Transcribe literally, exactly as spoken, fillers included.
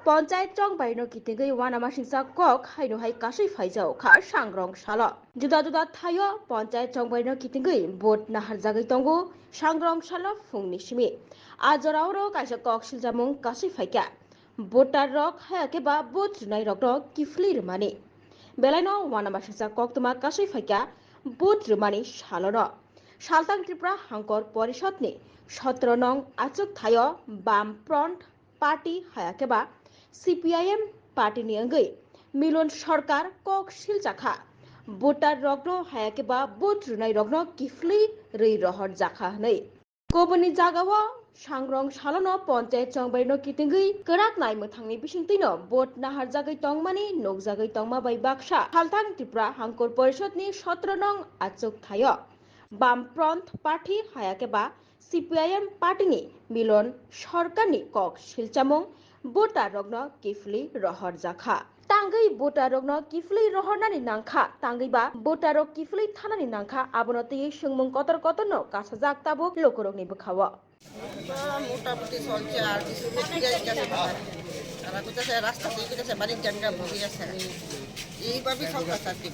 Panchayat chongbairino kitingwi uanamasingcha kok haino hai kasui phaijao kha sangrong salo. Juda juda thaio panchayat chongbairino kitingwi vote naharjagwi tongo sangrong salo phungni simi. A jorao kaisa kok siljamung kasui phaikha. Voter rok haya khe ba vote rwnairokno kiphilwi rwmani. Belaino uanamasingcha koktwma kasui phaikha vote rwmani salono. Saltang Tripura Hangkor Porishodni sotro nong achuk thaio Bam Front Party haya khe ba C P I M party ni wngwi Milon Sarkar kok siljakha. Voter rokno haya khe ba vote rwnairokno kiphilwi rwi rohorjakha hwnwi. Kubuni jagao sangrong salono panchayat chongbairino kitingwi kwrak nai mwthangni bisingtwino vote naharjagwi tongmani nukjagwi tongma bai baksa Saltang Tripura Hangkor Porishodni sotro nong achuk thaio Bam Front Party haya khe ba C P I M party ni Milon Sarkar ni kok silchamung voter rokno kiphilwi rohorjakha. Tangwi voter rokno kiphilwi rohornani nangkha, tangwi ba voter rok kiphilwi thanani nangkha, abono twiwi swngmung kotor kotorno kasajak tabuk lukurokni bwkhao. মোটামুটি চলছে, আর কিছু নেই, ঠিক আছে, ঠিক আছে, বাবা। তারা কইতেছে রাস্তা দিয়ে গেছে, বাড়ির জায়গা ভুগি আছে। এইভাবেই চলতেছে আর কি।